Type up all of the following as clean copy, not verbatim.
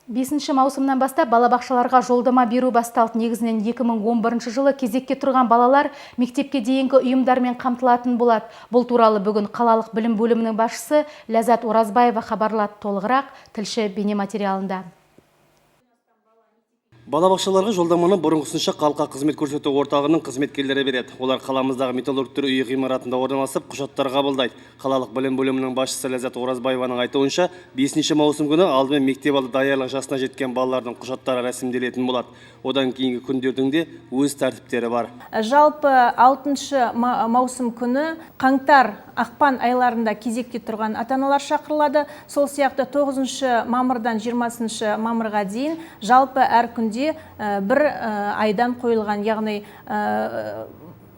5 маусымнан бастап балабақшаларға жолдама беру басталды. Негізінен 2011 жылы кезекке тұрған балалар мектепке дейінгі ұйымдармен қамтылатын болады. Бұл туралы бүгін қалалық білім бөлімінің басшысы Ләззат Оразбаева хабарлады. Толығырақ тілші бейнематериалында. Балабақшаларға жолдаманы бұрынғысынша халыққа қызмет көрсету орталығының қызметкерлері береді. Олар қаламыздағы Металлургтер үйі ғимаратында орналасып, құжаттар қабылдайды. Қалалық білім бөлімінің басшысы Ләззат Оразбаеваның айтуынша, 5 маусым күні алдымен мектеп алды даярлық жасына жеткен балалардың құжаттары рәсімделетін болады. Одан кейінгі күндердің де өз тәртіптері бар. Жалпы 6 маусым күні қаңтар, ақпан айларында кезекте тұрған ата аналар шақырылады. Сол сияқты 9 мамырдан 20 мамырға дейін жалпы әр күнде бір айдан қойылған, яғни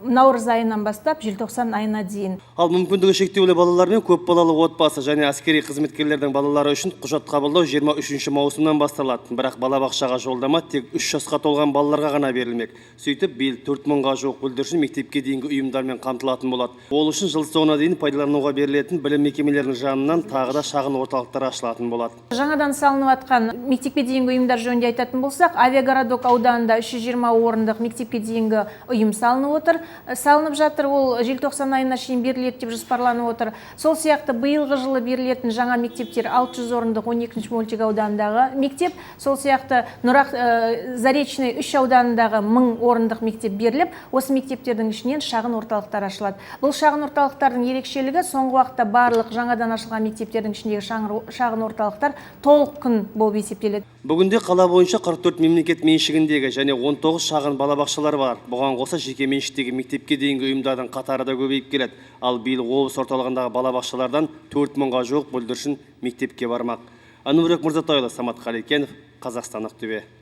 наурыз айынан бастап желтоқсан айына дейін. Ал мүмкіндігі шектеулі балалар мен көп балалы отбасы және әскери қызметкерлердің балалары үшін құжат қабылдау 23 маусымнан басталады. Бірақ балабақшаға жолдама тек 3 жасқа толған балаларға ғана берілмек. Сөйтіп, биыл 4 мыңға жуық бүлдіршін мектепке дейінгі ұйымдармен қамтылатын болады. Ол үшін жыл соңына дейін пайдалануға берілетін білім мекемелерінің жанынан тағы да шағын орталықтар ашылатын болады. Жаңадан салынып жатқан мектепке дейінгі ұйымдар жөнінде айтатын болсақ, Авиагородок ауданында 320 орындық мектепке дейінгі ұйым салынып отыр. Салынып жатыр, ол желтоқсан айына шейін беріледі деп жоспарланып отыр. Сол сияқты биылғы жылы берілетін жаңа мектептер: 600 орындық 12 мөлтек ауданындағы мектеп, сол сияқты Нұрақ, Заречный 3 ауданындағы 1000 орындық мектеп беріліп, осы мектептердің ішінен шағын орталықтар ашылады. Бұл шағын орталықтардың ерекшелігі: соңғы уақытта барлық жаңадан ашылған мектептердің ішіндегі шағын орталықтар толық күн болып есептеледі. Бүгінде қала бойынша 44 мемлекет меншігіндегі және 19 шағын балабақшалар бар. Бұған қоса, жеке меншіктегі мектепке дейінгі ұйымдардың қатары да көбейіп келеді. Ал биыл облыс орталығындағы балабақшалардан 4 мыңға жуық бүлдіршін мектепке бармақ. Әнуарбек Мырзатайұлы, Самат Қалекенов, Қазақстан, Ақтөбе.